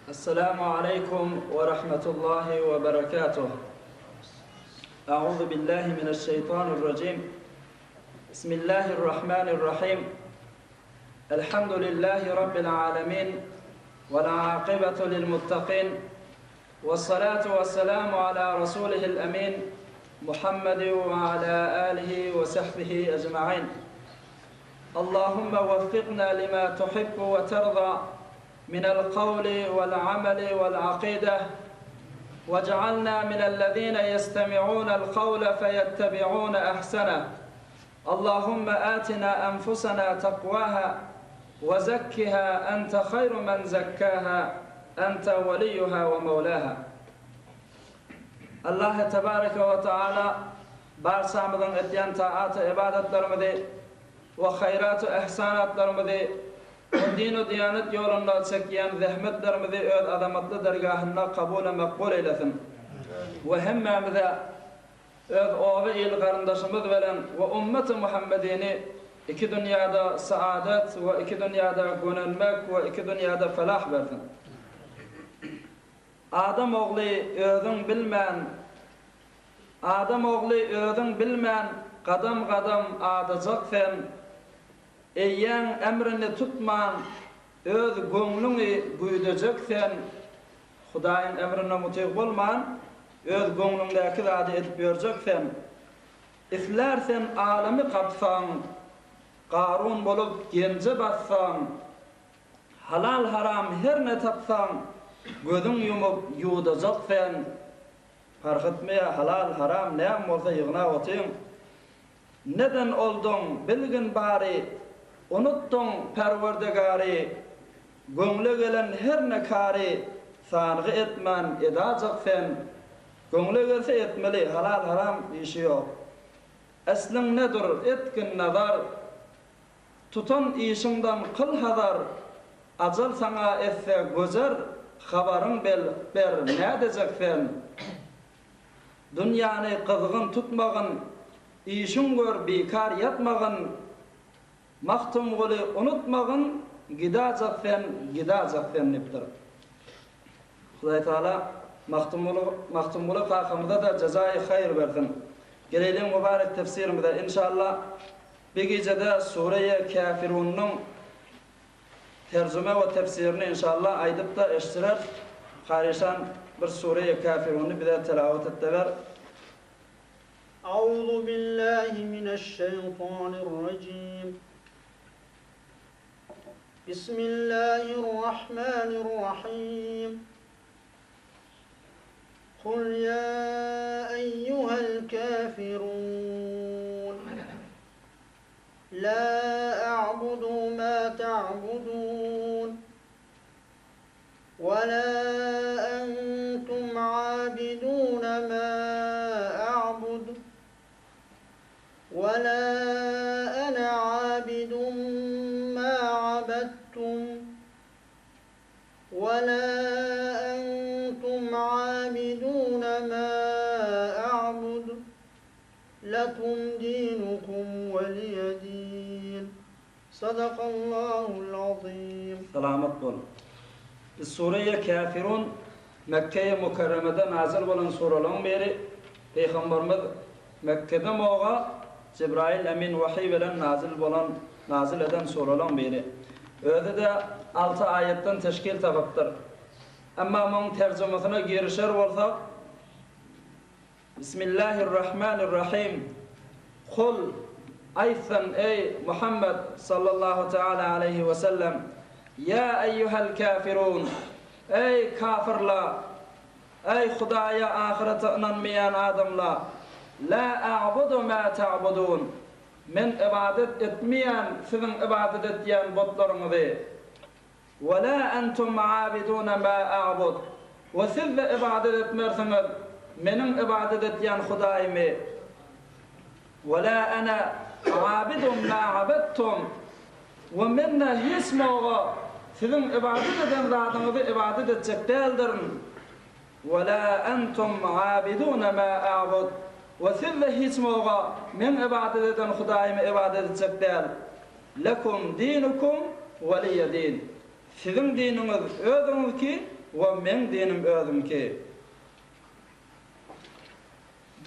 Esselamu aleýkum we rahmetullahi we berekatuh. A'uzu billahi mineşşeýtanirrajim. Bismillahirrahmanirrahim. Elhamdülillahi rabbil alamin. Vel akibatu lil muttaqin. Vessalatu vesselamu ala rasulihil emin Muhammed ve ala alihi ve sahbihi ecmaîn. Allahümme veffikna lima tuhibbu ve terza minel kavli vel ameli vel akide vec'alna minellezine yestemi'unel kavle feyettebi'une ehseneh. Allahümme atina enfusena takvaha ve zekkiha ente hayru men zekkaha ente veliyyuha ve mevlaha. Allahy tebareke we taala barçamyzyň edýän taat-u ybadatlarymyzy we haýrat-u ihsanatlarymyzy we din-u diýanet ýolunda çekýän zähmetlerimizi öz azamatly dergahynda kabul-u makbul eýlesin we hemmämize öz oba-il garyndaşymyz bilen we ummeti Muhammedini iki dünýäde saadet we iki dünýäde gönenmek we iki dünýäde felah bersin. Adam ogly özüň bilmän Adam ogly özüň bilmän Gadam-gadam adajak sen. Eýäň emrini tutman Öz göwnüňi güýdejek sen. Hudaýyň emrine mutyg bolman, öz göwnüňdäki zady edip ýörjek sen. Islär sen alamy gapsaň, Garun bolup genje batsaň, Halal-haram her ne tapsaň, gözüň ýumup ýuwdajak sen. Parh etmeýär halal-haram näm bolsa ýygnap otyň. Neden olduň, bilgin bary, unutdyň Perwerdegary. Göňle gelen her ne kary, sangy etmän edajak sen. Göňle gelse etmeli, halal-haram işi ýok. Esliň nedur, etgin nazar. Tutan işiňden kyl hazar, Ajal saňa etse gözer, Habaryň bel, ber, nädejek sen? Dünýäni gyzgyn tutmagyn, Işiň gör, bikar ýatmagyn, Magtymguly unutmagyn, Gidajak sen, gidajak sen diýipdir. Hudaýtagala Magtymguly, Magtymguly kakamyza-da jazaýy haýyr bersin. Geleýliň mübarek tefsirimize, inşallah. Bir gijede Sureýe Käfirunyň terjüme we tefsirini inşallah aýdyp-da eşdireris. Karyşan bir Sureýe Käfiruny bize telawat et-de ber. Auzu billahi mineşşeýtanirrajim. Bismillahirrahmanirrahim. Kul ýa eýýuhel käfirun. La a'budu ma ta'budun. Ve la entum abidun ma a'bud. Ve la ene abidun ma abedtum. Ve la entum abidun ma a'bud. Lekum dinukum weliye din. Sadakallahul azim. Salamat bol. Biz Sureýe Käfirun Mekkeýe Mükerremede nazyl bolan suralaryň biri. Pygamberimiz Mekgede moga Jebraýyl Emin wahyý bilen nazyl bolan nazyl eden suralaryň biri. Özi-de alty aýatdan teşkil tapypdyr. Emma muň terjimasyna girişer bolsak, Bismillahirrahmanirrahim. Kul, aýt sen, eý, Muhammet, sallallahu teala aleýhi we sellem, Ýa eýýuhel käfirun, eý, kafyrla, eý, Hudaýa, ahyrete ynanmaýan adamla, la a'budu ma ta'budun, men ybadat etmeýän siziň ybadat etýän butlaryňyzy. Ve la entum abidune ma a'bud, we siz-de ybadat etmersiňiz meniň ybadat etýän Hudaýymy. Ve la ene abidun ma abedtum, we men-de hiç moga siziň ybadat eden zadyňyzy ybadat etjek däldirin. Ve la entum abidune ma a'bud, we siz-de hiç moga meň ybadat eden Hudaýymy ybadat etjek däl. Lekum dinukum weliýe din. Siziň diniňiz özüňiznki, we meň dinim özümki.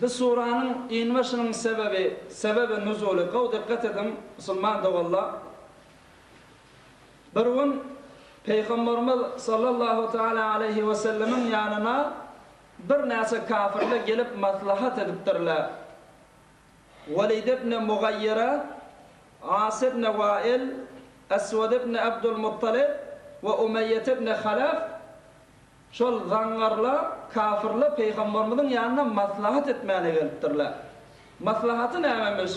Bu suranyň inmeşiniň sebebi, sebebi nuzuly, gowy dikgat ediň, musulman doganlar. Bir gün Pygamberimiz sallallahu taala aleýhi we sellemiň ýanyna birnäçe kafirler gelip maslahat edipdirler. Welid ibn Mugaýyra, As ibn Wail, Eswed ibn Abdul Muttalib we Umeýýet ibn Halaf şol zaňňarlar, kafirler Pygamberimiziň ýanyna maslahat etmäne gelipdirler. Maslahaty nämemiş?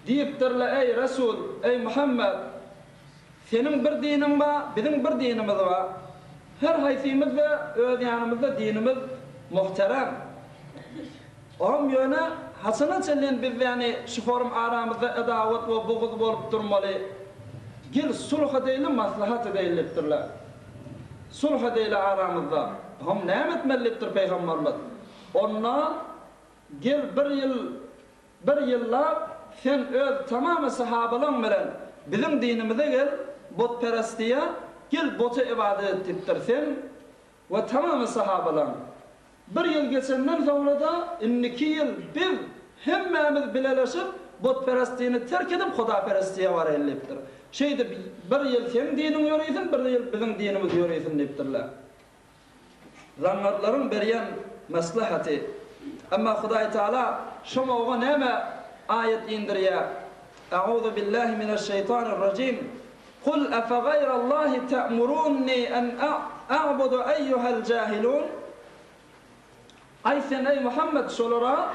Diýipdirler, Eý, Resul, eý, Muhammet! Seniň bir diniň bar, biziň bir dinimiz bar. Her haýsymyz-da öz ýanymyzda dinimiz muhterem. Oňam ýöne haçana çenlin biz ýany şu forum aramyzda edawat we buguz bolup durmaly? Gel sulh edeýli, maslahat edeýli diýipdirler. Sulh edeýli aramyzda. Oňam näme etmeli diýipdir Pygamberimiz. Onda gel bir ýyl Bir ýyllap sen öz tamamy sahabalaň bilen biziň dinimize gel, butperestiýe, gel buta ybadat et diýipdir sen we tamamy sahabalaň. Bir ýyl geçenden soňra-da indiki ýyl biz hemmämiz bileleşip butperestini terk edip hudaperestiýe baraýyl diýipdir. Şeýdip bir ýyl seň diniň ýöreýsin, bir ýyl biziň dinimiz ýöreýsin diýipdirler. Zaňňarlaryň berýän maslahaty. Emma Hudaý Taala şo mowga näme aýat indirýär? A'uzu billahi mineş-şeýtanir-rajim. Kul efegaýrallahi te'murunni en a'budu eýýuhel jahilun. Aýt sen eý Muhammet şolara,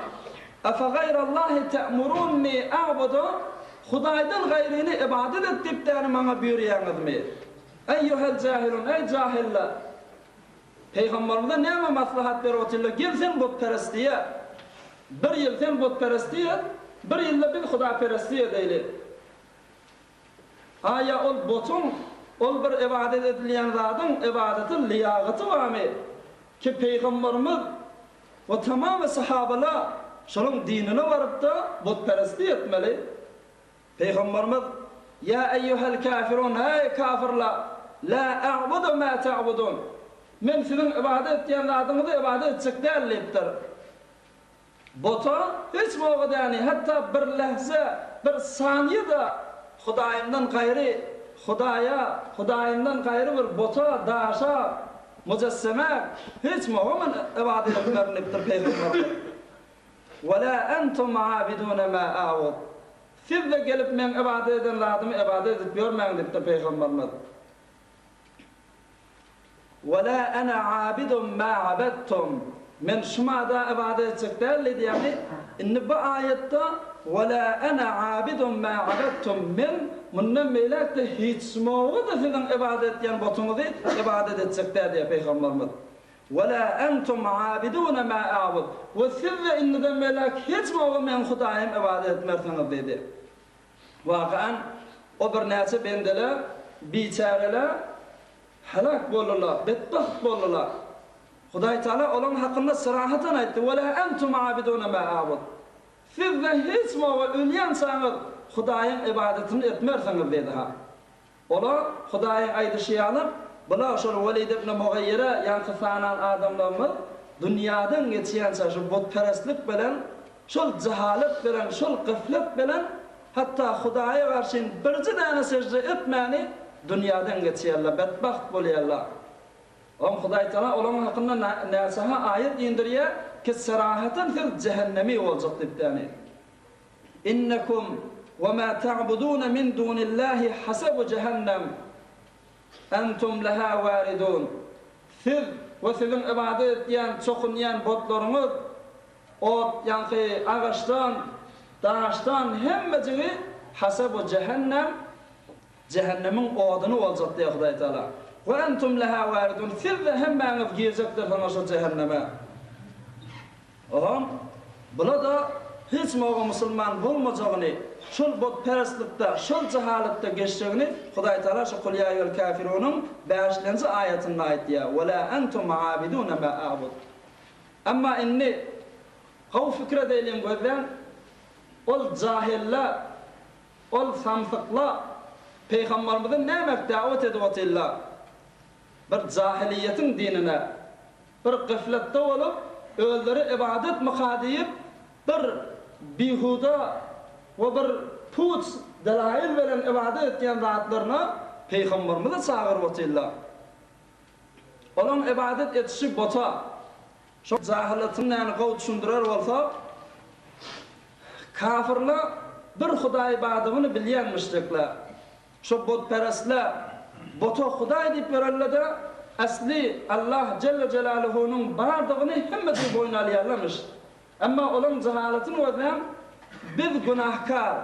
Efegaýrallahi te'murunni a'budu, Hudaýdan gaýryny ybadat et diýip däni maňa buýurýaňyzmy? Eýýuhel jahilun, eý jahyllar! Pygamberimize näme maslahat berip otyrlar, gel sen butperestlige, bir ýyl sen butperestlik et, bir ýylda biz hudaperestlik edeýli. Aýa ol butuň, ol bir ybadat edilýän zadyň ybadata lyýagaty barmy, ki pygamberimiz we tamamy sahabalar şolaň dinine baryp-da butperestlik etmeli? Pygamberimiz, Ýa eýýuhel kafirun, eý, kafirler, lä a'budu mä ta'budun, Men siziň ybadat etýän zadyňyzy ybadat etjek däl diýipdir. Buta hiç wagt ýagny hatda bir lähze, bir saniýe-de Hudaýymdan gaýry Hudaýa, Hudaýymdan gaýry bir buta, daşa, mujassemä hiç wagt men ybadat etmerin diýipdir Pygamberimiz. Ve lâ entum âbidûne mâ a'bud. Siz-de gelip meň ybadat eden zadymy ybadat edip ýörmäň diýipdir Pygamberimiz. Ve lâ ene âbidun mâ abedtum. Men şuma-da ybadat etjek däl diýdi, ýagny indi bu aýatda Ve lâ ene âbidun mâ abedtum men mundan beýläk-de hiç şumaga-da siziň ybadat edýän butuňyzy ybadat etjek däl diýýär Pygamberimiz. Ve lâ entum âbidûne mâ a'bud, we siz-de indiden beýläk hiç wagt meň Hudaýym ybadat etmersiňiz diýdi. Wakan, o birnäçe bendeler, biçäreler helak boldular, betbagt boldular. Hudaý Taala olaryň hakynda syrahatan aýtdy, Ve lâ entum âbidûne mâ a'bud, siz-de hiç wagt ölýänçäňiz Hudaýyň ybadatyny etmersiňiz diýdi. Ha. Olar, Hudaýyň aýdyşy ýaly, bular şol Welid ibn Mugaýyra ýaňky sanan adamlarymyz dünýadan geçýänçä şu butperestlik bilen, şol jahalet bilen, şol gyflet bilen hatda Hudaýa garşyn birje däne sežde etmäni dünýadan geçýärler, betbagt bolýarlar. Oň Hudaýtagala olaryň hakynda näçe-ha aýat indirýär ki, serahatan siz jähennemi boljak diýip däni. Innekum we ma ta'budune min dunillahi hasabu jehennem entum leha waridun Siz we siziň ybadat edýän, çokunýan butlaryňyz ot, ýaňky agaçdan, daşdan hemmejigi hasabu jehennem, jähennemiň oduny boljak diýýär Hudaý Tagala. We entum leha waridun Siz-de hemmäňiz girjekdirsiňiz şo jähenneme. Oňam bula-da hiç moga musulman bolmajagyny, şol butperestlikde, şol jahalatda geçjegini Hudaý Tagala şu Kul ýa eýýuhel käfirunyň bäşlenji aýatynda aýtýar, Ve lâ entum âbidûne mâ a'bud. Emma indi gowy pikir edeýliň gözläň, ol jahyllar, ol samsyklar Pygamberimizi nämek dawet edip otyrlar? Bir jahylyýetiň dinine, bir gyfletde bolup, özleri ybadatmyka diýip, bir bihuda we bir puç delail bilen ybadat etýän zatlaryna Pygamberimizi çagyryp otyrlar. Olaň ybadat etişi bota. Şo jahylyýetiň näni gowy düşündirer bolsak, kafyrlar bir Hudaý bardygyny bilýänmişdikler. Şo butperestler buta Hudaý diýip ýörenlede asly Allah jelle jelaluhunyň bardygyny hemmesi boýun alýarlarmyş. Emma olaň jahalatyny gözläň, biz günahkar,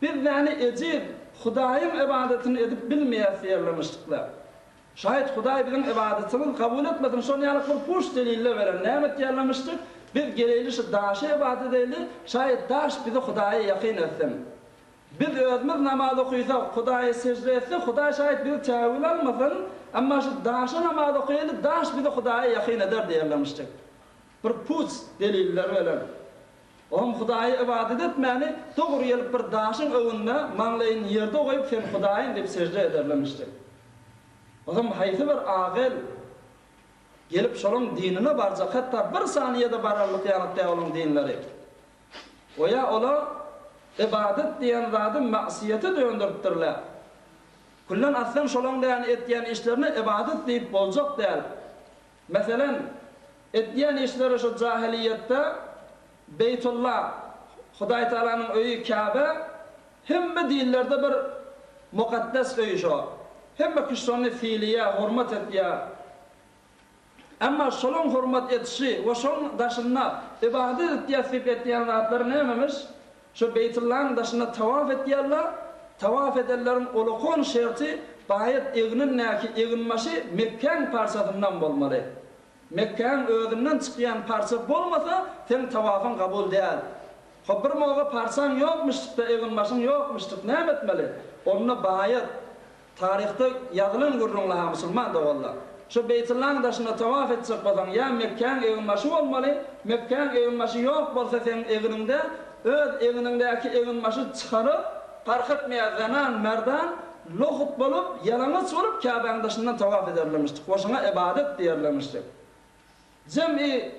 biz näni ejiz Hudaýyň ybadatyny edip bilmeýäs diýerlermişdikler. Şaýat Hudaý biziň ybadatymyzy kabul etmesin şon ýaly bir puç deliller beren näme etýärlemişdik, biz geleýli şu daşa ybadat edeýli, şaýat daş bizi Hudaýa ýakyn etsin. Biz özümiz namaz okysak, Hudaýa sežde etsek, Hudaý şaýat bizi täwil almasyn, emma şu daşa namaz okaýaly, daş bizi Hudaýa ýakyn eder diýerlemişdik. Bir puç deliller bilen. Oňam Hudaýa ybadat etmäni, dogry gelip bir daşyň öňünde maňlaýyny ýerde goýup sen Hudaýyň diýip sežde ederlemişdik. Oňam haýsy bir agyl gelip şolaň dinine barjak, hatda bir saniýede bararlyk ýalyk däl olaň dinleri. Oýa ola ybadat diýen zady magsyýete döndüripdirler. Küllen aslan şolaň däni etýän işlerine ybadat diýip boljak däl. Meselem, etýän işleri şu jahylyýetde Beýtulla, Hudaý Tagalanyň öýi Käbe hemme dinlerde bir mukaddes öý şo. Hemme kişi şony sylaýar, hormat etýär. Emma şolaň hormat edişi we şoň daşynda ybadat etýäs diýip etýän zatlary nämemiş? Şo Beýtullanyň daşynda tawaf etýärler, tawaf edenleriň ulukon şerti baýat egnindäki eginbaşy Mekgäň parçasyndan bolmaly. Mekgäň özünden çykýan parça bolmasa, seň tawafyň kabul däl. Hop bir moga parçaň ýokmuşdykda eginbaşyň ýokmuşdyk näme etmeli? Onda baýat Taryhda ýazylan gürrüňle-ha musulman doganlar. Şu Beýtullaň daşynda tawaf etjek bolsaň ýa Mekgäň eginbaşy bolmaly, Mekgäň eginbaşy ýok bolsa seň egniňde öz egniňdäki eginbaşy çykaryp, parh etmeýär zenan, merdan, lohut bolup, ýalaňaç bolup Käbäň daşyndan tawaf ederlemişdik we şoňa ybadat diýerlemişdik. Jem'i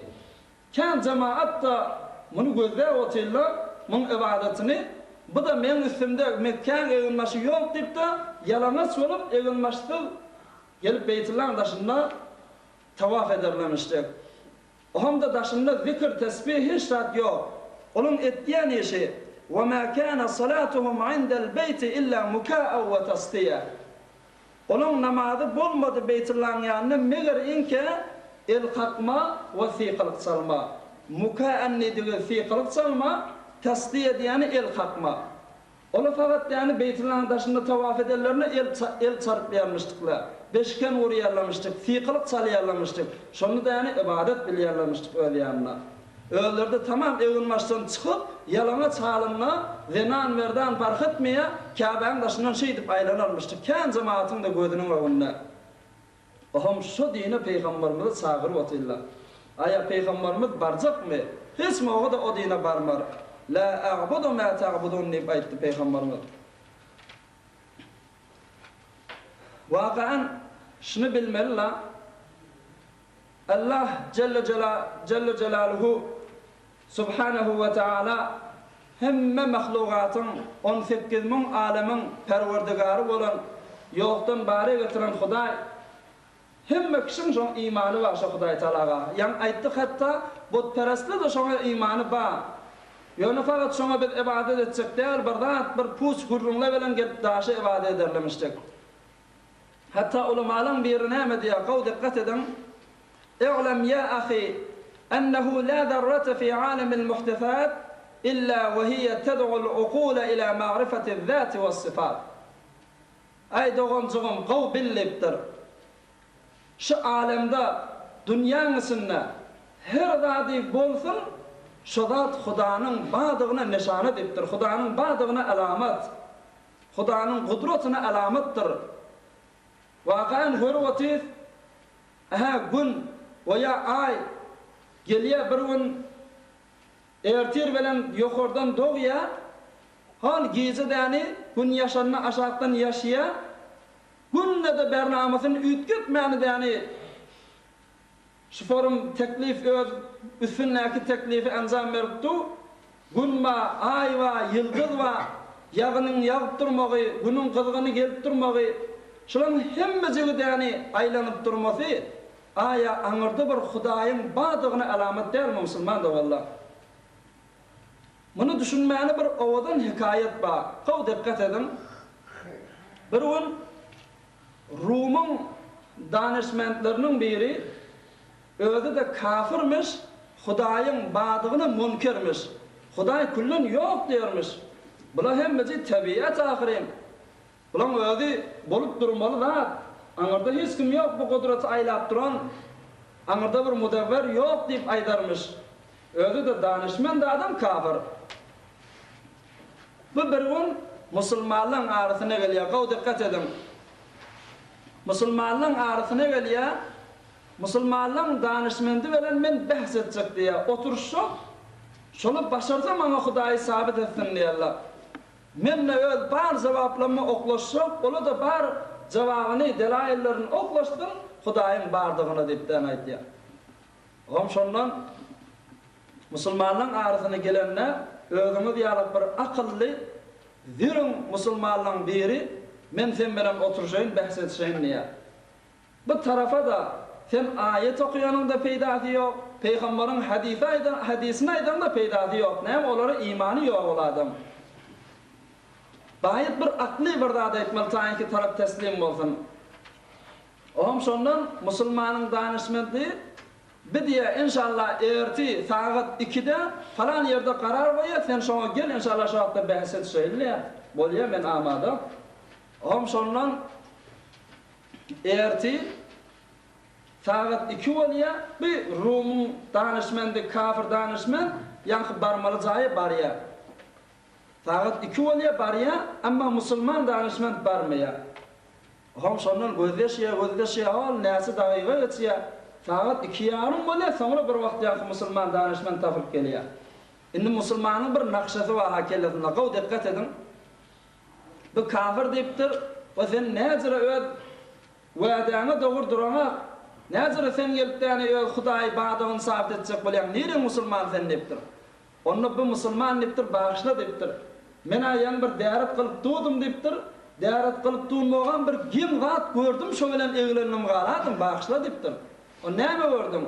Kän jemagat-da muny gözläp otyrlar, muň ybadatyny, bu-da meň üstümde Mekgäň eginbaşy ýok diýip-de, ýalaňaç bolup, eginbaşsyz gelip Beýtullaň daşynda tawaf ederlemişdik. Ohamda daşynda zikr, tesbih hiç zat ýok. Olaň etýän işi, Wa ma kana salatuhum indel beýti illa muka'an wa tasdiýa. Olaň namazy bolmady Beýtullaň ýanynda meger iňkä el kakma we sykylyk çalma. Muka'an diýdigi sykylyk çalma, tasdiýe diýýäni el kakma. Ola fakat ýany Beýtullaň daşynda tawaf edenlerine el el çarpýarmyşdykla, beşiken urýarlamyşdyk, sykylyk çalýarlamyşdyk. Şonda-da ýany ybadat bilýärlermişdik öz ýanynda. Özleri-de tamam eginbaşdan çykyp, ýalaňaç halynda, zenan-merdan parh etmeýär, Käbäň daşyndan şeýdip aýlanarmyşdy, kän jemagatyň-da gözüniň öňünde. Oham şo dine pygamberimizi çagyryp otyrlar. Aýa pygamberimiz barjakmy? Hiç moga-da o dine barmar. Lä a'budu mä ta'budun diýip aýtdy pygamberimiz. Wakaen şuny bilmeli-la, Allah jelle jelle jelaluhu subhanehu we teala hemme mahlugatyň 18 müň alemiň perwerdigary bolan ýokdan bara getiren Hudaý hemme kişiň şoň imany bar şo Hudaý talaga ýaňy aýtdyk hatda butperestler-de şoňa imany bar ýöne fakat şoňa biz ybadat etjek däl bir zat bir puç gürrüňler bilen gelip daşa ybadat ederlemişdik. Hatda ulamalaň biri näme diýýär, gowy dykgat ediň, I'lem ýa ahi, ennehu la zarrate fi alemil muhdesat illa we hiýe ted'ul ukule ila ma'rifetiz zati wes-sifat. Aý doganjygym, gowy bil diýipdir. Şu alemde, dünýäň içinde her zady bolsun, şo zat Hudanyň bardygyna neşana diýipdir, Hudanyň bardygyna alamat. Hudanyň gudratyna alamatdyr. Wakany görüp otyrys, Ähä, Gün we ýa Aý gelýär bir gün ertir bilen ýokardan dogýar, hol gije däni Gün ýaşanda aşakdan ýaşýar. günde-de bernamasyny üýtgetmäni däni şu forum teklif öz üstündäki teklifi enjam berip dur. Gün ba, aý ba, ýyldyz ba, ýagynyň ýagyp durmagy, günüň gyzgyny gelip durmagy, şularyň hemmejigi däni aýlanyp durmasy aýa aňyrda bir Hudaýyň badygyna alamat dälmi musulman doganlar? Muny düşünmäne bir owadan hekaýat bar. Gowy dikgat ediň. Bir gün Rumyň danyşmentleriniň biri, özi-de kafyrmyş, Hudaýyň bardygyna munkermiş. Hudaý küllen ýok diýermiş. Bular hemmesi tebigat ahyryn. Bulaň özi bolup durmaly zat. Aňyrda hiç kim ýok bu gudraty aýlap duran, aňyrda bir mudewwer ýok diýip aýdarmyş. Özi-de danyşmend adam kafir. Bu bir gün musulmanlaň arasyna gelýär. Gowy dikgat ediň. Musulmanlaň arasyna gelýär. Musulmanlaň danyşmendi bilen men bähs etjek diýýär. Oturyşjak. Şony başarsa maňa Hudaýy sabyt etsin diýýärler. Men-de öz bar jawaplammy oklaşjak, ola-da bar jawabyny, delaýyllaryny oklaşsyn, Hudaýyň bardygyna diýip-de aýdýar. Oňam şondan musulmanlaň arasyna gelende özüňiz ýaly bir akylly, zürüň musulmanlaň biri men sen bilen oturyşaýyn, bähs edişeýin diýýär. Bu tarafa-da sen aýat okaýanyňda peýdasy ýok, pygambaryň hadysy aýdan hadysyny aýdaňda peýdasy ýok, näme olara imany ýok ol adam. Baýat bir akly bir zat aýtmaly taýynki tarap teslim bolsun. Oňam şondan musulmanyň danyşmenti bi diýä enşalla erti sagat ikide falan ýerde karar goýýa sen şoňa gel enşalla şo wagtda bäs edişeýin diýä. Bolýa men amada. Oňam şondan Ertir sagat iki bolýa, bi Rumyň danyşmendi, kafir danyşment ýaňky barmaly jaýa barýa. Sagat iki bolýa barýa, emma musulman danyşment barmaýa. Oňam şondan gözleşýä, gözleşýä, hol näçe dagyga geçýä. Sagat iki ýarym bolýa, soňra bir wagt ýaňky musulman danyşment tapylyp gelýä. Indi musulmanyň bir nakşasy bar-ha kellesinde, gowy dikgat ediň. Bu kafir diýipdir, We sen näjüre öz wädäňe dogry duraňak? Näjüre sen gelip däne öz Hudaýy badygyny sabyt etjek bolýaň? Nireň musulman sen diýipdir. Onda bu musulman diýipdir, bagyşla diýipdir. Men-ä ýaňy bir däret gylyp durdum diýipdir. Däret gylyp durmagam bir geň zat gördüm, şo bilen eglendim galadym, bagyşla diýipdir. O näme gördüň?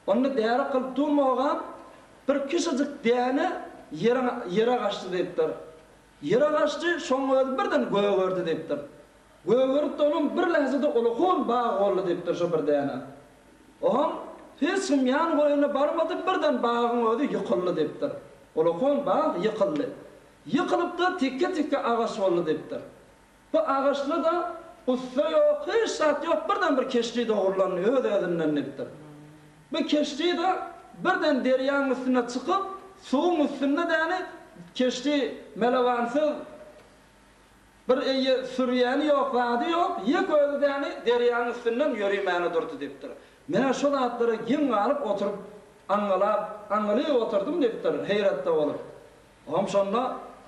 Onda däret gylyp durmagam bir kiçijik däne ýeriň ýere gaçdy diýipdir. Ýere gaçdy, şoň özi birden gögerdi diýipdir. Gögerip-de olam bir lähzede ulukun bag boldy diýipdir şo bir däne. Oňam hiç kim ýan goýuna barmady, birden bagyň özi ýykyldy diýipdir. Ulukun bag ýykyldy. Ýykylyp-da tikge-tikge agaç boldy diýipdir. Bu agaçda-da ussa ýok, hiç zat ýok, birden bir keşdi dogrulandy öz-özünden diýipdir. Bu keşdi-de birden derýaň üstüne çykyp, suwuň üstünde däni keşdi melewansyz bir eýe sürýäni ýok, zady ýok, ýek özi däni derýaň üstünden ýörimäne durdy diýipdir. Men-ä şo zatlara geň galyp oturyp, aňňalap, aňňalyp oturdym diýipdir, heýratda bolup. Oňam şonda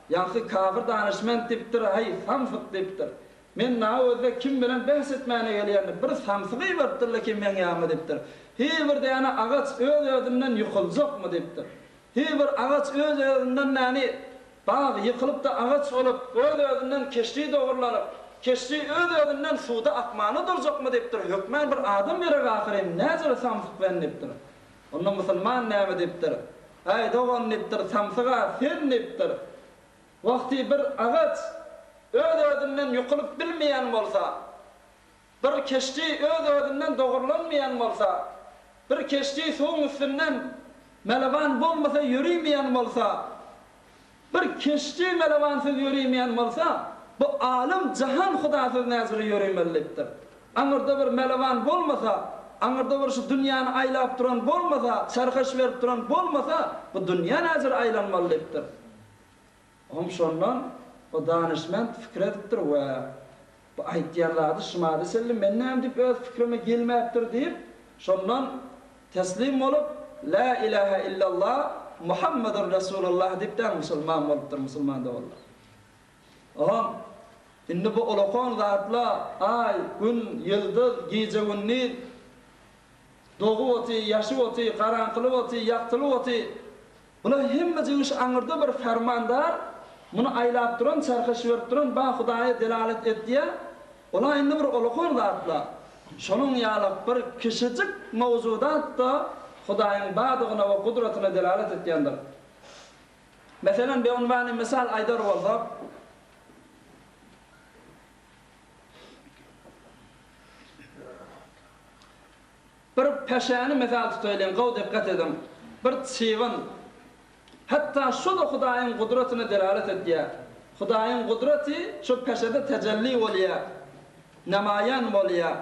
ýaňky kafir danyşment diýipdir, Haý, samsyk diýipdir. Men naözde kim bilen bäs etmäne gelýändim, bir samsygy iberipdirler ki meň ýanyma diýipdir. Hiý bir däne agaç öz-özünden ýykyljakmy diýipdir. Hiý bir agaç öz-özünden näni bag ýykylyp-da agaç bolup, öz-özünden keşdi dogurlanyp, keşdi öz-özünden suwda akmana durjakmy diýipdir. Hökmän bir adam gerek ahyryn, näjele samsyk sen diýipdir. Onda musulman näme diýipdir? Äý, dogan diýipdir, samsyg-a sen diýipdir. Wagty bir agaç öz-özünden ýukulyp bilmeýän bolsa, bir keşdi öz-özünden dogrulanmaýan bolsa, bir keşdi suwuň üstünden melewan bolmasa ýörimeýän bolsa, Bir keşdi melewansyz ýörimeýän bolsa, bu alem jahan Hudasyz näzire ýörimeli diýipdir. Aňyrda bir melewan bolmasa, aňyrda bir şu dünýäni aýlap duran bolmasa, çarhaş berip duran bolmasa, bu dünýä näzire aýlanmaly diýipdir. Oňam şondan o danyşment pikir edipdir we Bu aýtýan zady şumada çenli men näme diýip öz pikrime gelmäpdir diýip, şondan teslim bolup, Lä ilähä illallah, Muhammedur Resulullah diýip däl musulman bolupdyr, musulman doganlar. Oňam. Indi bu ulakan zatla, Aý, Gün, ýyldyz, gije-gündiz dogup oty, ýaşyp oty, garaňkylyp oty, ýagtylyp oty. Bular hemmejigi şu aňyrda bir fermandar, muny aýlap duran, çarhaş berip duran ba Hudaýa delalet etýä. Ola indi bir ulakan zatla. Şonuň ýalak bir kişijik mawjudat-da Hudaýyň badygyna we gudratyna delalet etýändir. Meselem, beunwany mysal aýdar bolsak, Bir peşäni mysal tutaýlyň, gowy dykgat ediň. Bir çybyn. Hatda şo-da Hudaýyň gudratyna delalet edýär. Hudaýyň gudraty şo peşede tejelli bolýar, namaýan bolýar.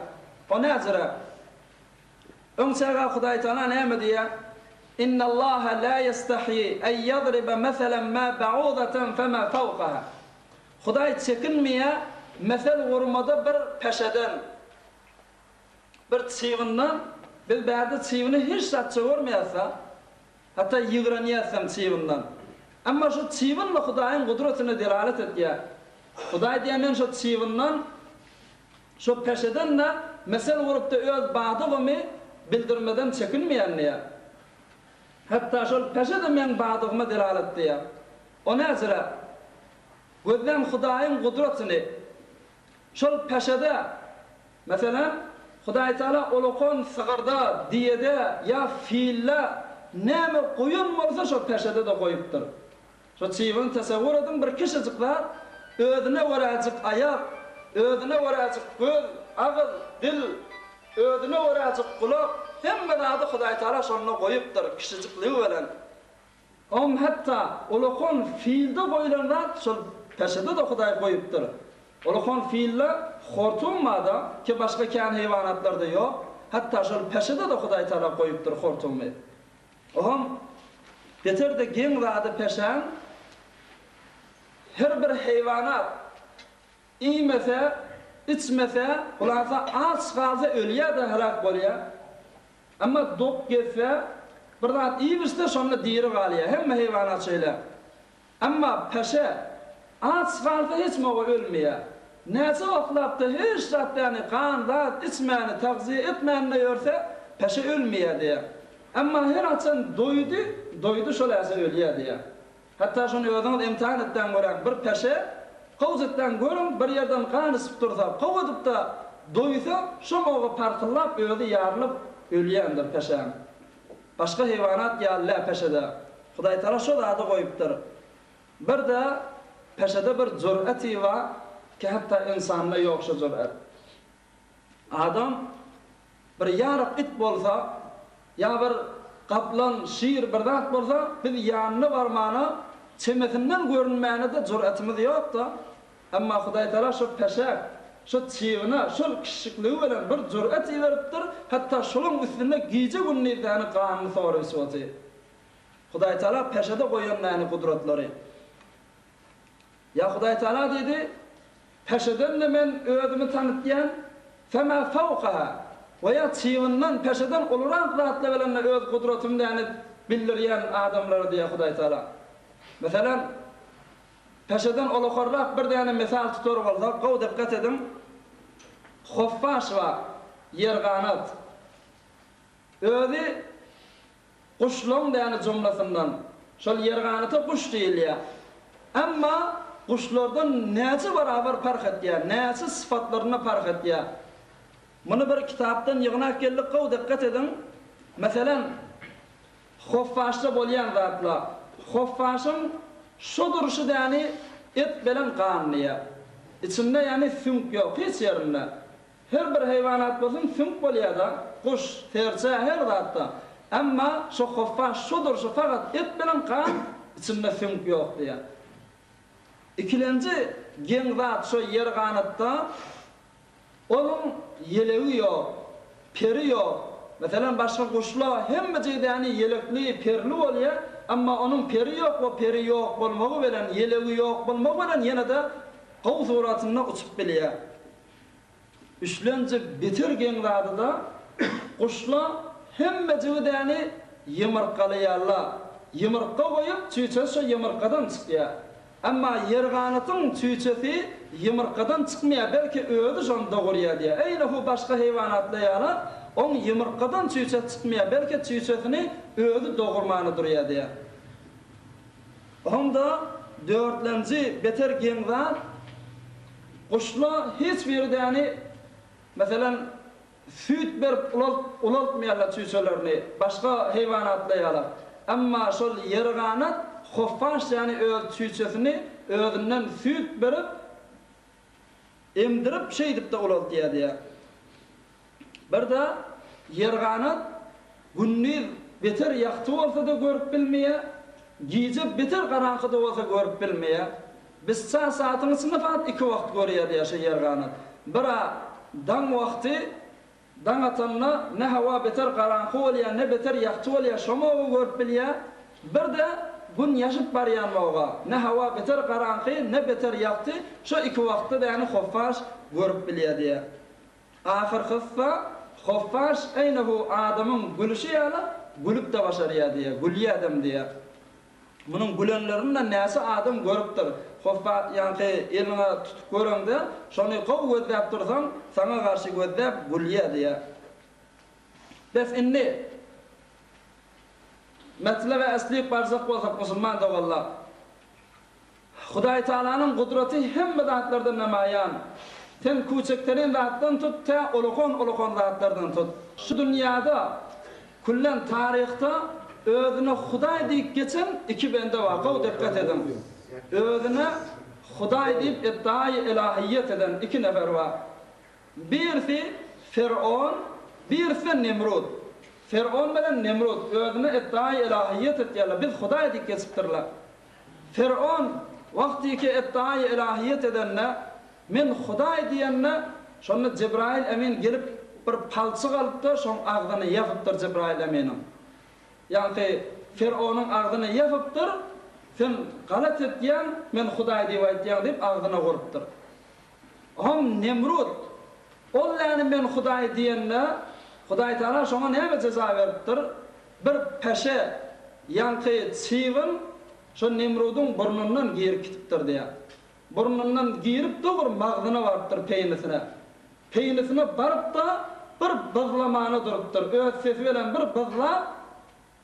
O näjirä? Öň çaga Hudaýtagala näme diýýär? Innallaha la ýestahýi en ýadriba meselen ma ba'udatan fema fawkaha. Hudaý çekinmeýär mesel gurmada bir peşeden, bir çybyndan, biz bärde çybyny hiç zatça görmeýäs-a, hatda ýigrenýäsem çybyndan. Emma şu çybyn-da Hudaýyň gudratyna delalet edýär. Hudaý diýýär men şu çybyndan Şo peşeden-de mesel gurup-da öz badygymy bildirmeden çekinmeýän diýýär. Hatda şol peşe-de meň badygyma delalat diýýär. O näjirä? Gözläň Hudaýyň gudratyny. Şol peşede, meselem, Hudaýtagala olakan sygyrda, diýede ýa filde näme goýan bolsa şo peşede-de goýupdyr. Şo çybyny tesewwür ediň, bir kiçijik zat, özüne göräjik aýak, özüne göräjik göz, agyz, dil, özüne göräjik gulak, hemme zady Hudaýtagala şonda goýupdyr, kiçijikligi bilen. Oň hatda ulakan filde goýlan zat şol peşede-de Hudaý goýupdyr. Ulakan filde hortum bar-da, ki başga kän heýwanatlarda ýok, hatda şol peşede-de Hudaýtagala goýupdyr hortumy. Oňam beter-de geň zady peşäň her bir heýwanat iýmese, içmese, hulasa aç galsa ölýär-de heläk bolýar. Emma dok gezse, bir zat iýip-içse şonda diri galýar. Hemme heýwanat şeýle. Emma peşe aç galsa hiç moga ölmeýär. Näçe wagtlap-da hiç zat ýagny gan zat içmäni, tagzyýe etmände ýörse, peşe ölmeýär diýýär. Emma her haçan doýdy, doýdy şol äse ölýär diýýär. Hatda şony özüňiz imtihan etdäň göräň, bir peşe gowja etdäň görüň, bir ýerden gan içip dursa, gowy edip-de doýsa, şo moga parkyllap özi ýarylyp ölýändir peşäň. Başga heýwanat ýaly däl peşede. Hudaýtagala şo zady goýupdyr. Bir-de peşede bir jür'eti bar ki hatda ynsanda ýok şo jür'et. Adam bir ýaryk it bolsa ýa bir gaplan, şir bir zat bolsa biz ýanyna barmana, çemesinden görünmäne-de jür'etimiz ýok-da. Emma Hudaýtagala şo peşäk, şo çybyna, şol kişikligi bilen bir jür'et iberipdir, hatda şolaň üstünde gije-gündiz däni ganyny sorup içip otyr. Hudaýtagala peşede goýan däni gudratlary. Ýa Hudaýtagala diýdi, Peşeden-de men özümi tanytýan, Fema fawkaha, we ýa çybyndan, peşeden ulurak zatlar bilen-de öz gudratymy däni bildirýän adamlara diýýär Hudaýtagala. Meselem, Peşeden ulakarrak bir däne mysal tutar bolsak, gowy dykgat ediň, Hoffaş bar, ýerganat. Özi guşlaň däne jumlasyndan. Şol ýerganata guş diýilýär. Emma guşlardan näçe barabar parh etýär, näçe sypatlarynda parh etýär. Muny bir kitapdan ýygnap geldik, gowy dykgat ediň. Meselem, Hoffaşda bolýan zatla. Hoffaşyň şo durşy däni et belen gan diýýär. Içinde ýany süňk ýok hiç ýerinde. Her bir heýwanat bolsun süňk bolýada, guş, serçe her zatda. Emma şo hoffaş şo durşy fakat et belen gan, içinde süňk ýok diýýär. Ikilenji geň zat şo ýer ganatda Onuň ýelegi ýok, peri ýok. Meselem, başga guşla hemme jigdäni ýelekli, perli bolýa, emma onuň peri ýok we peri ýok bolmagy bilen, ýelegi ýok bolmagy bilen ýene-de gowy suratynda uçup bilýä. Üçlenji beter geň zady-da, guşla hemme jigdäni ýumurtgalaýarlar. Ýumurtga goýup, çüýçesi şo ýumurtgadan çykýa. Emma ýerganatyň çüýçesi ýumurtgadan çykmaýar, belki özi şony dogurýar diýýär. Eýne hu başga heýwanatlar ýaly, oň ýumurtgadan çüýçesi çykmaýar, belki çüýçesini özi dogurmana durýar diýýär. Onda dörtlenji beter geň zat, guşla hiç biri däni, meselem, Süýt berip ulaltmaýarlar çüýşelerini, başga heýwanatlar ýaly. Emma şol ýerganat hoffaş ýany öz çüýşesini özünden süýt berip, emdirip şeýdip-de ulaltýar diýýär. Bir-de ýerganat gündiz beter ýagty bolsa-da görüp bilmeýär, gije beter garaňkyda bolsa görüp bilmeýär. Biz çar saatyň içinde faqat iki wagt görýär diýýär şo ýerganat. Bir-ä daň wagty, daň atanda ne hawa beter garaňky bolýar, ne beter ýagty bolýar, şo moga görüp bilýär. Bir-de Gün ýaşyp barýan moga, ne hawa beter garaňky, ne beter ýagty, şo iki wagtda däni hoffaş görüp bilýär diýýär. Ahyrkysy hoffaş eýnehu adamyň gülüşi ýaly gülüp-de başarýar diýýär, gülýädem diýýär. Munuň gülenlerini-de näçe adam görüpdir. Hoffa ýaňky eliňe tutup göreňde, şony gowy gözläp dursaň, saňa garşy gözläp gülýär diýýär. Bes indi metlebe eslik barjak bolsak musulman doganlar. Hudaýtagalanyň gudraty hemme zatlarda namaýan. Sen küçekterin zatdan tut tä ulakan-ulakan zatlardan tut. Şu dünýäde, küllen taryhda özüne Hudaý diýip geçen iki bende bar. Gowy dikgat ediň. Özüne Hudaý diýip iddiaýy ylahyýet eden iki nefer bar. Birisi Fer'on, birisi-de Nemrut. Fer'on bilen Nemrut özüne iddiaýy ylahyýet etýärler. Biz Hudaý diýip geçipdirler. Fer'on wagtyky iddiaýy ylahyýet edende, Men Hudaý diýende, şonda Jebraýyl emin gelip bir palçyk alypdyr, şoň agzyny ýapypdyr Jebraýyl eminiň. Ýaňky Fer'onyň agzyny ýapypdyr, Sen galat etýäň, men Hudaý diýip aýtýaň diýip agzyna urupdyr. Hom Nemrut, ol läni men Hudaý diýende, Hudaý Tagala şoňa näme jeza beripdir? Bir peşe, ýaňky çybyn şo Nemrudyň burnundan girip gitipdir diýýär. Burnundan girip dogry magzyna barypdyr, peýnisine. Peýnisine baryp-da, bir byzlamana durupdyr. Öz sesi bilen bir byzlap,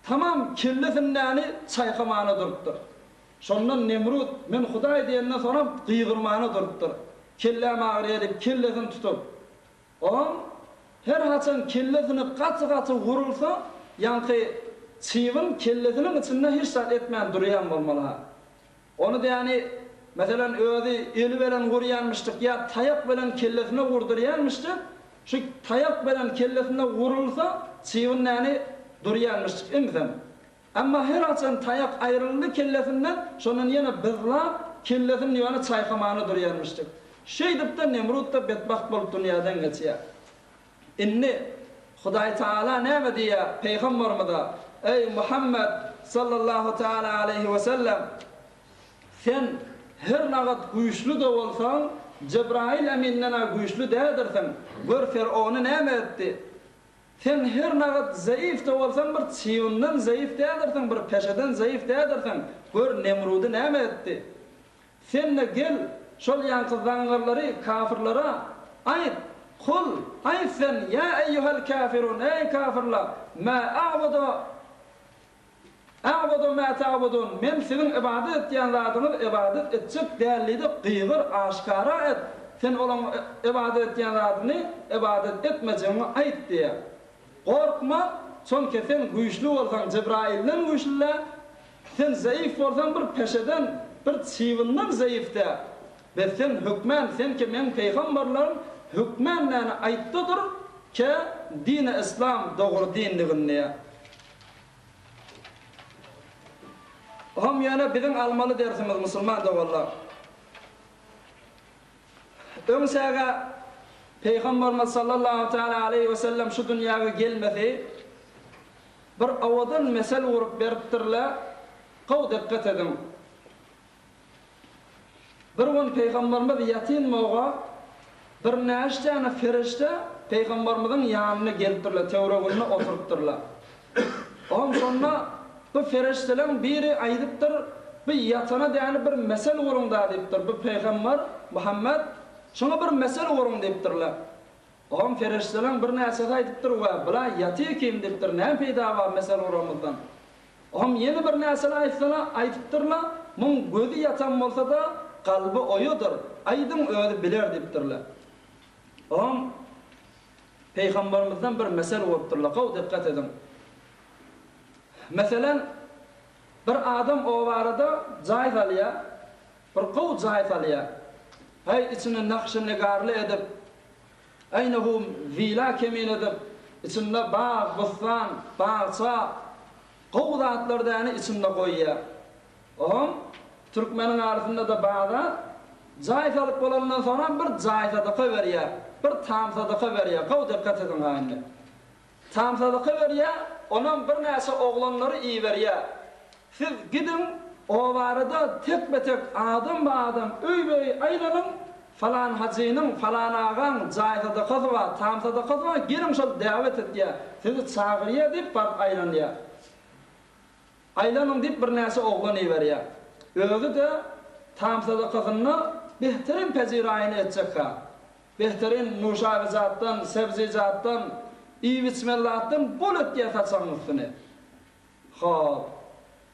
Tamam kellesindäni çaýkamana durupdyr. Şondan Nemrut, Men Hudaý diýenden soňam gygyrmana durupdyr. Kelläm agyrýar diýip kellesini tutup. Oňam her haçan kellesini gaty-gaty urulsa, ýaňky çybyn kellesiniň içinde hiç zat etmän durýan bolmaly-ha. Ony däni, meselem, özi eli bilen urýanmyşdyk ýa taýak bilen kellesine urdurýanmyşdyk, şu taýak bilen kellesine urulsa, çybyn däni durýanmyşdyk imsem. Emma her haçan taýak aýryldy kellesinden, şondan ýene byzlap, kellesini ýöne çaýkamana durýanmyşdyk. Şeýdip-de Nemrut-da betbagt bolup dünýäden geçýär. Indi Hudaý Tagala näme diýýär Pygamberimize, Eý, Muhammet, sallallahu taala aleýhi we sellem, sen her nagat güýçli-de bolsaň, Jebraýyl eminden-ä güýçli däldirsiň, gör Ferowny näme etdi? Sen her nagat zeýif-de bolsaň, bir çybyndan zeýif däldirsiň, bir peşeden zeýif däldirsiň, gör Nemrudy näme etdi? Sen-de gel, şol ýaňky zaňňarlary, kafyrlara, aýt, Kul, aýt sen, ýa eýýuhel käfirun, eý, kafyrlar, mä a'budu, a'budu mä ta'budun, men siziň ybadat etýän zadyňyzy ybadat etjek däl diý-de, gygyr, aşgara et, sen olaň ybadat etýän zadyny ybadat etmejegiňi aýt diýýär. Gorkma, çonki sen güýçli bolsaň Jebraýyldan güýçli-dä, sen zeýif bolsaň bir peşeden, bir çybyndan zeýif-dä. Bes sen hökmän, sen ki meň peýgambarlarym hökmän mäni aýtda dur, ke dini yslam dogry dinligini diýýär. Hom ýöne biziň almaly dersimiz musulman doganlar. Öň säge Pygamberimiz sallallahu teala aleýhi we sellem şu dünýäge gelmesi bir owadan mesel gurup beripdirler, gowy dikgat ediň. Bir gün Pygamberimiz ýatyn moga birnäçe däne ferişde Pygamberimiziň ýanyna gelipdirler, töwereginde oturypdyrlar. Oňam şonda bu ferişdeleň biri aýdypdyr. Bu ýatana däni bir mesel guruň-da diýipdir. Bu pygamber Muhammet, şuňa bir mesel guruň diýipdirler. Oňam perişdeleriň birnäçesi aýdypdyr, Wä, bula ýatyr kim diýipdir, näme peýda bar mesel guramyzdan? Oňam ýene birnäçeler aýtsana, aýdypdyrlar, Muň gözi ýatan bolsa-da, kalby oýadyr, aýdyň özi biler diýipdirler. Oňam Pygambermizden bir mesel gurupdyrlar, gowy dikgat ediň. Meselem, bir adam obarada jaý salýar, bir gowy jaý salýar. Häý, içini nakşy-nigarly edip, äýnehum wila kemin edip, içinde bag, bossan, bagça, gowy zatlar däni içinde goýýar. Oňam türkmeniň arasynda-da bar-a, jaý salyp bolandan soňam bir jaý sadaka berýär, bir tam sadaka berýär, gowy dykgat ediň-ha indi. Tam sadaka berýär, onam birnäçe oglanlary iberýär. Siz gidiň, obarada tekbe-tek, adam-ba-adam, öýbe-öý aýlanyň, falan hajynyň, falan agaň jaý sadakasy bar, tam sadakasy bar, geliň şol däwet etýär, sizi çagyrýar diýip baryp aýlanýar. Aýlanyň diýip birnäçe oglan iberýär. Özi-de tam sadakasynda behterin peziraýyny etjek-hä. Behterin nuşabyjatdan, sebzijatdan, iýip-içmeli zatdan bol etýär saçagyň üstüni. Hop.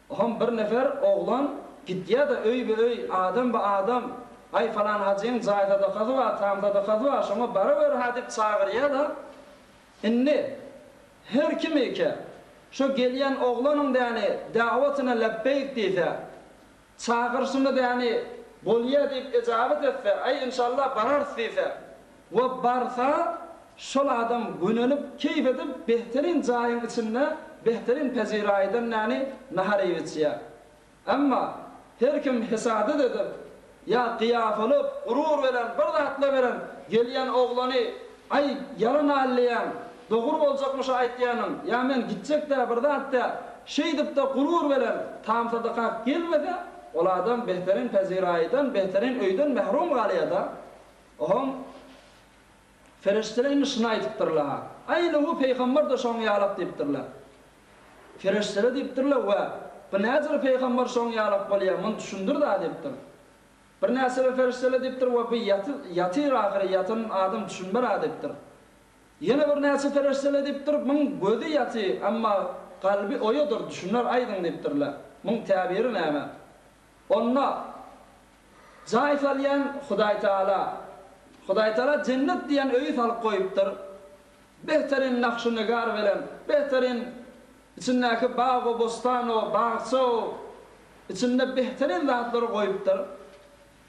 Ohm bir nefer oglan gidýär-de öýbe-öý, adam-ba-adam, Aý, falan hajyň jaý sadakasy bar, tam sadakasy bar, şoňa barawer-hä diýip çagyrýar-da, indi Her kimike, şo gelýän oglanyň däni dawatyna lebbeýk diýse, çagyryşyna däni bolýa diýip ejabat etse, aý inşallah bararys diýse we barsa, şol adam gönenip, keýp edip, behterin jaýyň içinde, behterin peziraýydan däni nahar iýip-içýär. Emma her kim hesadat edip, ýa gyýafalyp, gurur beren, bir zatlar beren, gelýän oglany, Aý, ýalan alleýäň, dogry boljakmy şu aýtýanyň, ýa men gitjek-dä, bir zat-dä, şeýdip-de gurur beren, tam sadaka gelmese, ol adam behterin peziraýydan, behterin öýden mährum galýa-da. Ohoň, ferişdeler indi şuny aýdypdyrlar-ha. Aýny bu pygamber-de şoň ýalak diýipdirler. Perişdelere diýipdirler, Wä, bu näjür pygamber şoň ýalak bolýar, muny düşündir-dä diýipdir. Birnäçeler perişdelere diýipdir, Wä, bu ýaty, ýatyr ahyry, ýatan adam düşünmer-ä diýipdir. Ýene birnäçe perişdelere diýipdir, Muň gözi ýaty, emma kalby oýadyr, düşüner, aýdyň diýipdirler. Muň täbiri näme? Onda jaý salýan Hudaýtagala. Hudaýtagala jennet diýen öýi salyp goýupdyr. Behterin nakşy-nigar bilen, behterin içindäki bag-u bostan-u, bagça-u, içinde behterin zatlary goýupdyr.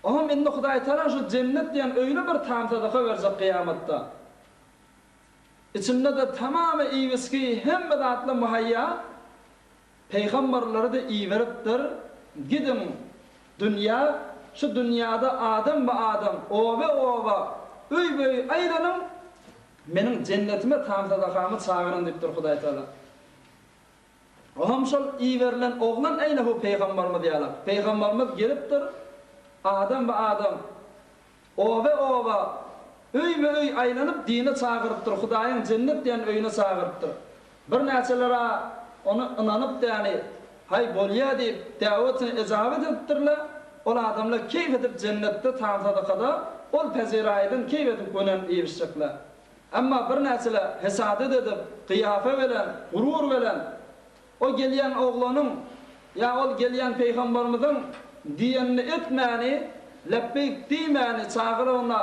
Oňam indi Hudaýtagala şu jennet diýen öýüne bir tam sadaka berjek kyýamatda. Içinde-de tamamy iýip-içgi hemme zatlar muhaýýa. Pygamberleri-de iberipdir, Gidiň, dünýä, şu dünýäde adam-ba-adam, oba-oba, öý-be-öý aýlanyň, Meniň jennetime tam-sadakamy çagyryň diýipdir Hudaýtagala. Oňam şol iberilen oglan äýnehu pygamberimiz ýalak. Pygamberimiz gelipdir, adam-ba-adam, Oba-oba, öýme-öý aýlanyp dine çagyrypdyr, Hudaýyň jennet diýen öýüne çagyrypdyr. Birnäçeler-ä ony ynanyp däni, Haý, bolýa diýip, däwetine ejabat edipdirler, ol adamlar keýp edip jennetde tam-sadakada ol peziraýydan keýp edip gönenip iýip-içjekler. Emma birnäçeler hesadet edip, gyýafa bilen, gurur bilen, O gelýän oglanyň ýa ol gelýän pygamberimiziň diýenini etmäni, lebbeýk diýmäni, çagyrygyna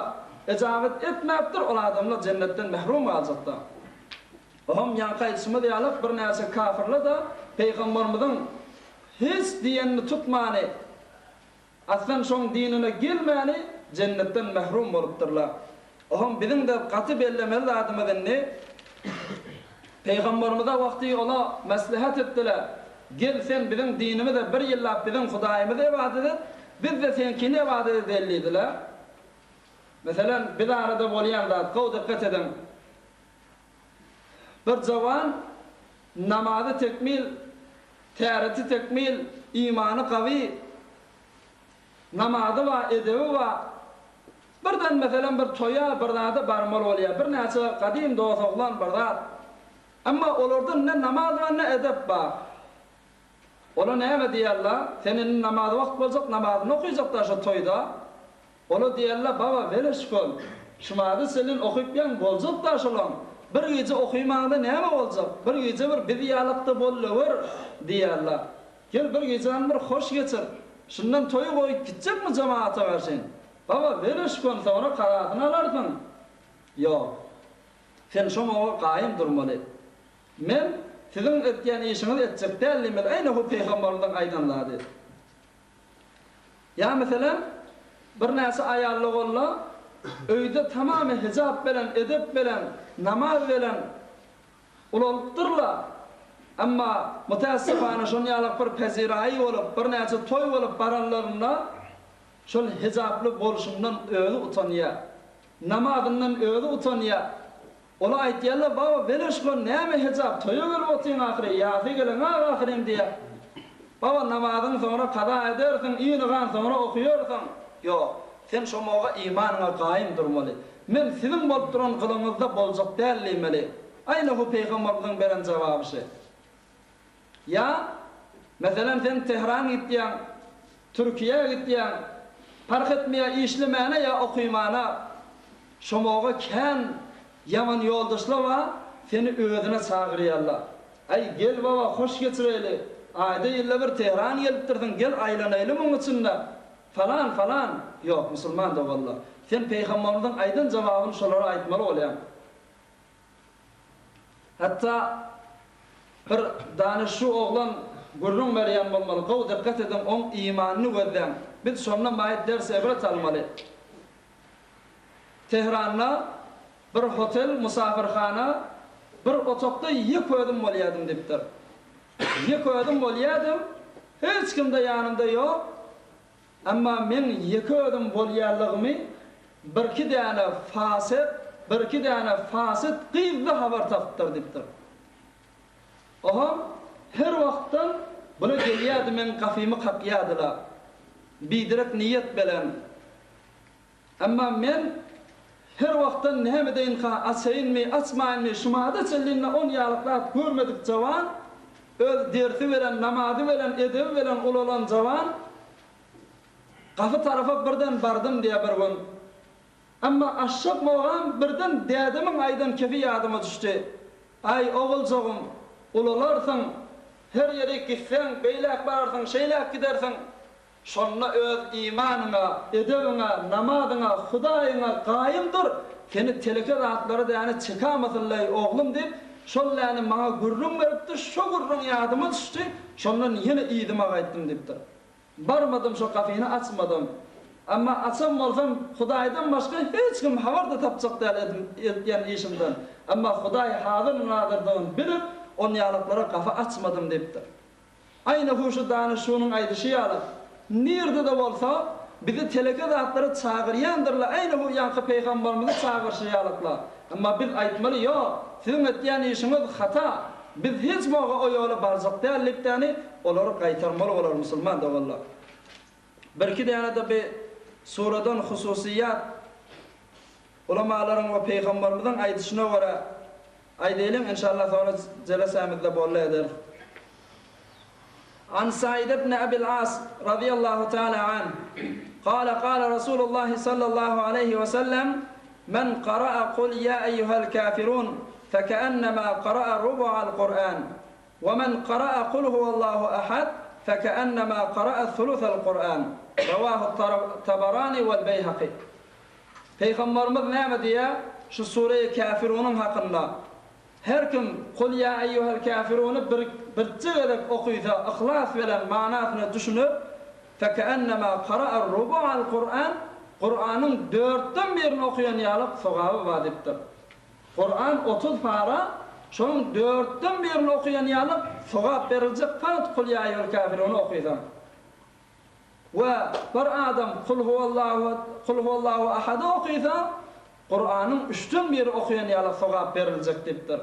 ejabat etmäpdir, ol adamlar jennetden mährum galjakda. Oňam ýaňky aýdyşymyz ýaly birnäçe kafyrlar-da pygamberimiziň hiç diýenini tutmany, Aslan şoň dinine gelmäni jennetden mährum bolupdyrlar. Oham biziň-de gaty bellemeli zadymyz indi Pygamberimize wagty ola meslehat etdiler, Gel sen biziň dinimize bir ýyllap biziň Hudaýymyzy ybadat et, biz-de seňkini ybadat edeli diýdiler. Meselem, biz arada bolýan zat, gowy dykgat ediň. Bir jawan namazy tekmil, täreti tekmil, imany gawy, namazy bar, edebi bar. Birden meselem bir toýa, bir zada barmaly bolýar. Birnäçe gadym dos oglan bir zat. Emma olarda ne namaz bar, ne edep bar. Ola näme diýerler, sen indi namaz wagt boljak, namazyny okyjakda şo toýda. Ola diýerler, baba weleşkol, şumady selin okypýaň boljak-da şolaň. Bir gije okymaňda näme boljak, bir gije bir biz ýalakda bollawur diýerler. Gel bir gijäni bir hoş geçir. Şundan toý goýup gitjekmi jemagata garşyn? Baba weleşkol soňra karasyny alarsyň. Ýok. Sen şoňa gaýym durmaly. Men siziň etýän işiňizi etjek däl diýmeli, eýne hu pygamberimiziň aýdan zady. Ýa meselem, birnäçe aýal-ogullar öýde tamamy hijap bilen, edep bilen, namaz bilen ulalypdyrlar. Emma mütäessifana şon ýalak bir peziraýy bolup, birnäçe toý bolup baranlarynda şol hijaply bolşundan özi utanýar. Namazyndan özi utanýar. Ola aýtýarlar, Baba, beleşgon, näme hejap, toýa gelip otyň ahyry, ýasy geleňak ahyryn diýýär. Baba, namazyňy soňra kaza edersiň, ynygan soňra okuyarsyň. Ýok, sen şo moga imanyňa gaýym durmaly. Men siziň bolup duran gylygyňyzda boljak däl diýmeli. Aýna hu pygamberimiziň beren jogaby şi. Ýa, meselem, sen Tehran gitýäň, Türkiýä gitýäň, parh etmeýär işlemäne ýa okymana, şomoga kän ýaman ýoldaşlar bar, seni özüne çagyrýarlar. Aý, gel baba, hoş geçireýli, aýda-ýylda bir Tehran gelipdirsiň, gel aýlanaýly muň içinde, falan, falan. Ýok, musulman doganlar, sen pygamberimiziň aýdan jogabyny şolara aýtmaly bolýaň. Hatda bir danyşçy oglan gürrüň berýän bolmaly, gowy dykgat ediň, oň imanyny gözläň. Biz şondan maýyp ders-ebret almaly. Tehranda bir hotel, musafirhana, bir otagda ýek özüm bolýadym diýipdir. Ýek özüm bolýadym, hiç kim-de ýanymda ýok. Emma meň ýeke özüm bolýanlygymy birki däne fasyk, birki däne fasyt gyz-da habar tapypdyr diýipdir. Oham her wagtdan bula gelýärdi meň gapymy kakýardylar. Biderek niýet belen. Emma men her wagtdan näme edeýinka, açaýynmy, açmaýynmy, şumada çenli on ýalyk zat görmedik jawan, öz dersi bilen, namazy bilen, edebi bilen ulalan jawan, gapy tarapa birden bardym diýýär bir gün. Emma aşşak mogam birden dädemiň aýdan kefi ýadyma düşdi. Aý, oguljygym, ulalarsyň, her ýerik gitseň, beýläk bararsyň, şeýläk gidersiň. Şonda öz imanyňa, edebiňe, namazyňa, Hudaýyňa gaýym dur, seni teleke zatlara däne çekamasynlaý, oglum diýip, şol däne maňa gürrüň beripdi, şo gürrüň ýadyma düşdi, şondan ýene yzyma gaýtdym diýipdir. Barmadym şo gapyny açmadym. Emma açan bolsam, Hudaýdan başga hiç kim habar-da tapjak däl edýän işimden. Emma Hudaý hazyr-nazyrdygyny bilip, onýalyklara gapy açmadym diýipdir. Aýna huşy danyşunyň aýdyşy ýaly, nirde-de bolsa, bizi teleke zatlara çagyrýandyrlar, aýna hu ýaňky pygambarymyzy çagyryşy ýalykla. Emma biz aýtmaly, ýok, siziň etýän işiňiz hata, biz hiç moga o ýola barjak däl diýip-däni olary gaýtarmaly bolar musulman doganlar. Birki däne-de bi suradan hususyýat ulamalaryň we pygambarymyzyň aýdyşyna görä aýdaýlyň, enşallah soňra jelesämizde bolla ederis. An Said ibn Abil As razyýallahu taala anh, Kale kale Rasulullahi sallallahu aleýhi we sellem, Men kara'a kul ýa eýýuhel kafirun, fekeennema kara'a rubu'al Kur'an, we men kara'a kul huwallahu ahad, fekeennema kara'a sulusal Kur'an. Rawahu Tabarani wel Beýhaki. Pygamberimiz näme diýýär şu Sure-i Käfirunyň hakynda? Her kim Kul ýa eýýuhel käfiruny bir birje gezek okysa yhlas bilen manasyna düşünip, fekeennema kara'ar rubu'al Kur'an, Kur'anyň dörtden birini okaýan ýalyk sogaby bar diýipdir. Kur'an 30 para, şonuň dörtden birini okaýan ýalyk sogap beriljek fakat Kul ýa eýýuhel käfiruny okysaň. We bir adam Kul huwallahu Kul huwallahu ahady okysa, Kuranyň üçden biri okaýan ýaly sogap beriljek diýipdir.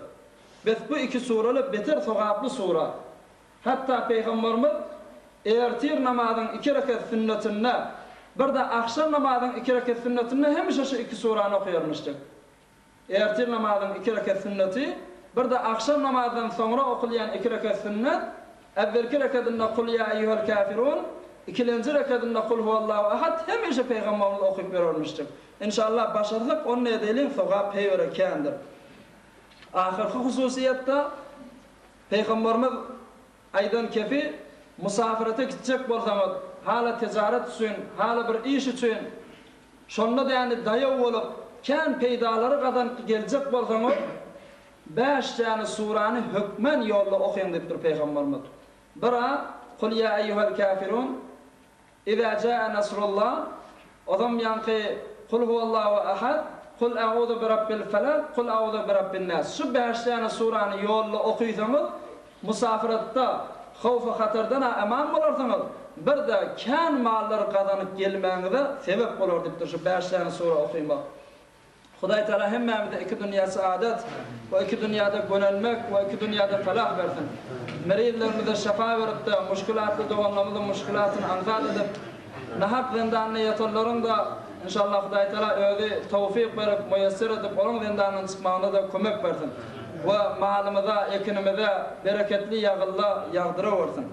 Bes bu iki suraly beter sogaply sura. Hatda Pygamberimiz ertir namazyň iki reket sünnetinde, bir-de agşam namazyň iki reket sünnetinde hemişe şu iki surany okaýarmyşdyk. Ertir namazyň iki reket sünneti, bir-de agşam namazdan soňra okulýan iki reket sünnet. Äwwelki rekadynda Kul ýa eýýuhel käfirun, ikilenji rekadynda Kul huwallahu ahad hemişe Pygamberimiz okyp ýörermişdik. Inşallah başarsak ony edeliň sogap heýwere kändir. Ahyrky hususyýetde Pygamberimiz aýdan kefi musafirete gitjek bolsaňyz, hala tijaret üçin, hala bir iş üçin, şonda däni daýaw bolup kän peýdalary gazanyp geljek bolsaňyz, Bäş däne surany hökmän ýolda okyň diýipdir Pygamberimiz. Bira, Kul ýa eýýuhel käfirun, Izä jäe nasrullah, ozam ýaňky Kul huwallahu ahad, Kul a'uzu birabbil felak, Kul a'uzu birabbin nas. Şu bäş däne surany ýolda okysaňyz, musafiratda howf-u-hatardan-a aman bolarsyňyz, bir-de kän mallar gazanyp gelmäňize sebep bolar diýipdir şu bäş däne sura okymak. Hudaý Taala hemmämize iki dünýä saadat we iki dünýäde gönenmek we iki dünýäde felah bersin. Merizlerimize şypa beripde, muşkilatly doganlarymyzyň muşkilatyny aňsat edip, nahak zindanda ýatanlaryň-da inşallah Hudaý Taala özi towfyk berip, muýesser edip, olaryň zindandan çykmagyna-da kömek bersin we malymyza, ekinimize bereketli ýagylla ýagdyrawersin.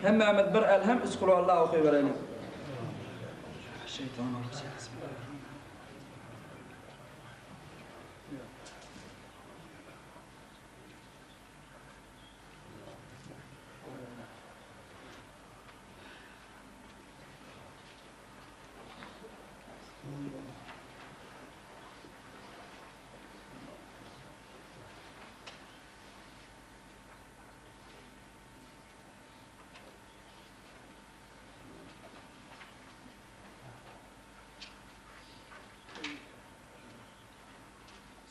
Hemmämiz bir Elhem, üç Kulhuallah okybereliň.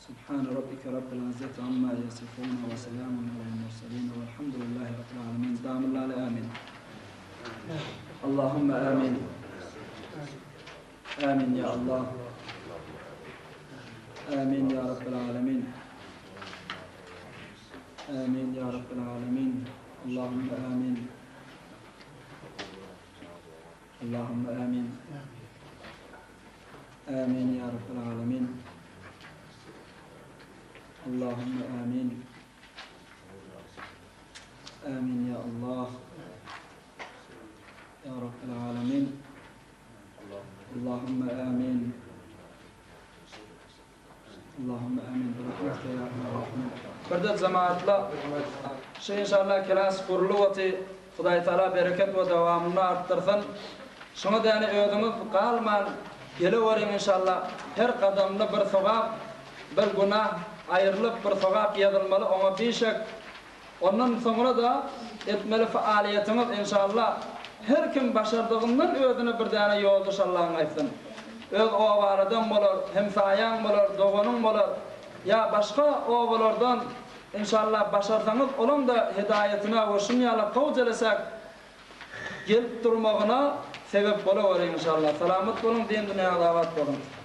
Subhane rabbike rabbil izzeti amma ýesifun we selamun alel murselin welhamdulillahi rabbil alemin. Damyllaly amin. Allahumma amin. Amin ya Allah. Amin ya rabbil alemin. Amin ya rabbil alemin. Allahumma amin. Allahumma amin. Amin ya rabbel alemin. Allahumma amin. Amin ya Allah. Ya rabbel alemin. Allahumma amin. Allahumma amin. Birahmetike ya erhamer rahimin. Birde jemaatla şu inşallah kelas gurlup oty Hudaý Taala bereket we dowamyny artdyrsyn. Şuňa däne özüňiz galman geleweriň inşallah her gadamda bir sogap bir günah aýrylyp bir sogap ýazylmaly oňa bişek Ondan soňra-da etmeli faaliýetiňiz enşalla her kim başardygyndan özüne bir däne ýoldaş Allaň aýtsyn. Öz obalydan bolar, hemsaýaň bolar, doganyň bolar ýa başga obalardan enşalla başarsaňyz olaň-da hedaýatyna we şun ýaly gowy jelesäk gelip durmagyna sebep bolaweriň enşalla. Salamat boluň, din dünýäňiz abat bolsun.